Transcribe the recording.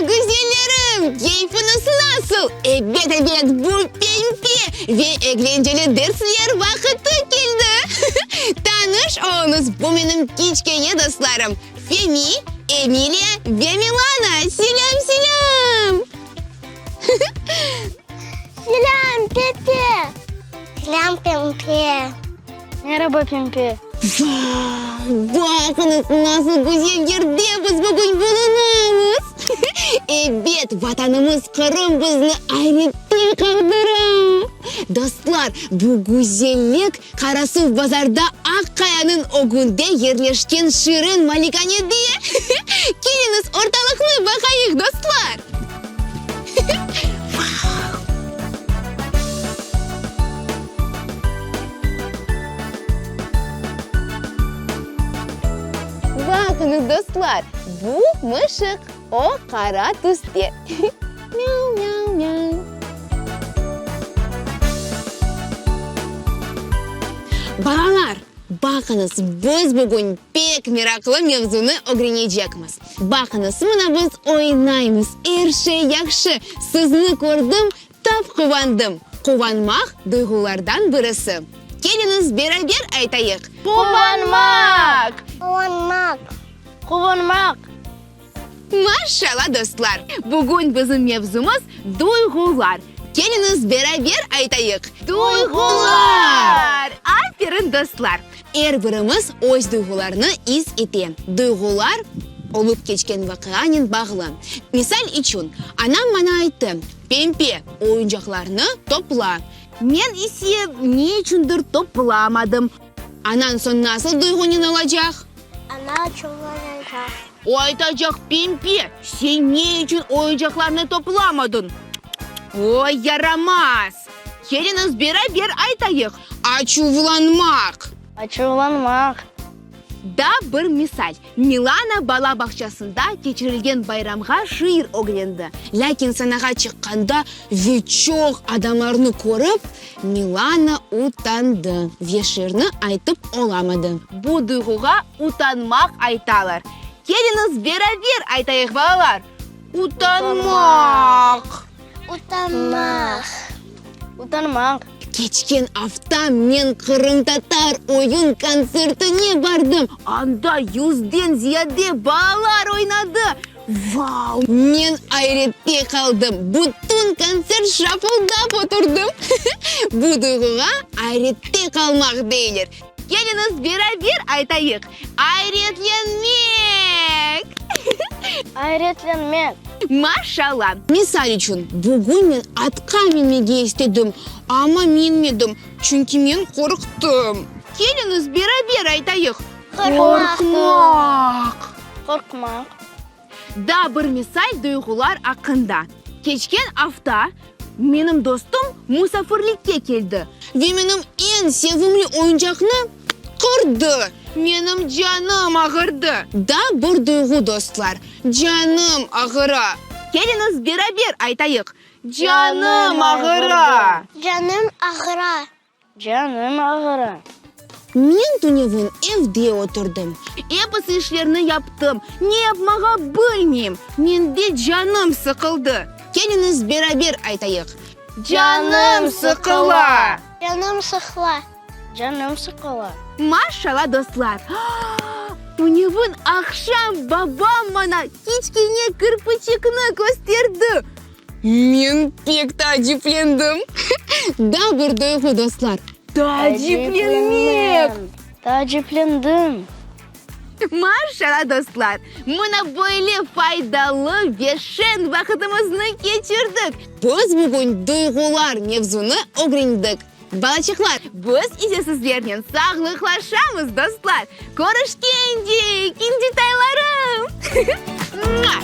Güzellerim! Keyfiñiz nasıl? Ebet, ebet, bu pempe ve eglenceli dersler vaqıtı keldi! Tanış oluñız, bu menim kiçkene dostlarım, Femi, Emiliya ve Milana! Selâm, selâm! Selâm, Pepe! Selâm, Pempe! Meraba, Pempe! Vau! Baqıñız, nasıl güzel yerde biz bugün bulunamız! Ebet, Vatanımız Qırım bizni ayrette qaldıra! Dostlar, bu güzellik Qarasuvbazarda Aq Qayanıñ ögünde yerleşken şirin malikanede! Keliñiz, ortalıqnı baqayıq, dostlar! Baqıñız, dostlar, bu mışıq, o qara tüste. Miau-miau-miau. Balalar, baqıñız, biz bugün pek meraqlı mevzunı ögrenecekmiz. Baqıñız, mına biz oynaymız, er şey yahşı, sizni kördim, tap quvandım. Quvanmaq, duyğulardan birisi. Keliñiz, beraber aytayıq. Quvanmaq! Quvanmaq! Quvanmaq! Maşşala, dostlar! Bugün bizim mevzumız, duyğular. Keliñiz, beraber aytayıq. Duyğular! Aferin, dostlar! Er birimiz öz duyğularını is ete. Duyğular olıp keçken vaqianen bağlı. Misal içün, anam maña ayttı, Pempe, oyuncaqlarnı topla. Men ise ne içündir toplamadım. Anan soñ nasıl duyğunen olacaq? Ana açuvlanacaq. O aytacaq, Pempe, sen ne içün oyuncaqlarnı toplamadıñ? Oy, yaramaz! Keliñiz, beraber aytayıq, Açuvlanmaq. Açuvlanmaq. Daa bir misal, Milana bala bağçasında keçirilgen bayramğa şiir ögrendi. Lâkin sanağa çıqqanda ve çoq adamlarnı körip, Milana utandı ve şiirni aytıp olamadı. Bu duyğuğa utanmaq aytalar. Keliñiz, beraber aytayıq, balalar, Utanmaq. Utanmaq. Utanmaq. Keçken afta men qırımtatar oyun kontsertine bardım. Anda yüzden ziyade balalar oynadı. Vau! Men ayrette qaldım, bütün kontsert şapıldap oturdım. Bu duyğuğa ayrette qalmaq deyler. Keliñiz, beraber aytayıq, Ayretlenmek! Ayretlenmek! Maşallah! Misal içün, bugün men atqa minmege istedim, amma minmedim, çünki men qorqtım. Keliñiz, beraber aytayıq, Qorqmaq! Qorqmaq! Daa bir misal duyğular aqqında. Keçken afta menim dostum musafirlikke keldi ve menim eñ sevimli oyuncaqnı qırdı. Menim canım ağırdı. Daa bir duyğu, dostlar, canım ağıra. Keliñiz, beraber aytayıq, Canım ağıra. Canım ağıra. Canım ağıra. Men tünevin evde oturdım. Episi işlerni yaptım. Ne yapmağa bilmeyim. Mende canım sıqıldı. Keliñiz, beraber aytayıq. Canım sıqıla. Canım sıqıla. Canım sıqıla. Maşala, dostlar! Tünevin aqşam babam maña kiçkene kirpiçikni kösterdi. Men pek taaciplendim. Daa bir duyğu, dostlar, taaciplenmek. Taaciplendim. Maşala, dostlar, mına böyle faydalı ve şeñ vaqıtımıznı keçirdik. Biz bugün duyğular mevzunı ögrendik. Balaçıqlar, biz ise sizlernen sağlıqlaşamız, dostlar. Körüşkence, kincitaylarım! Mua!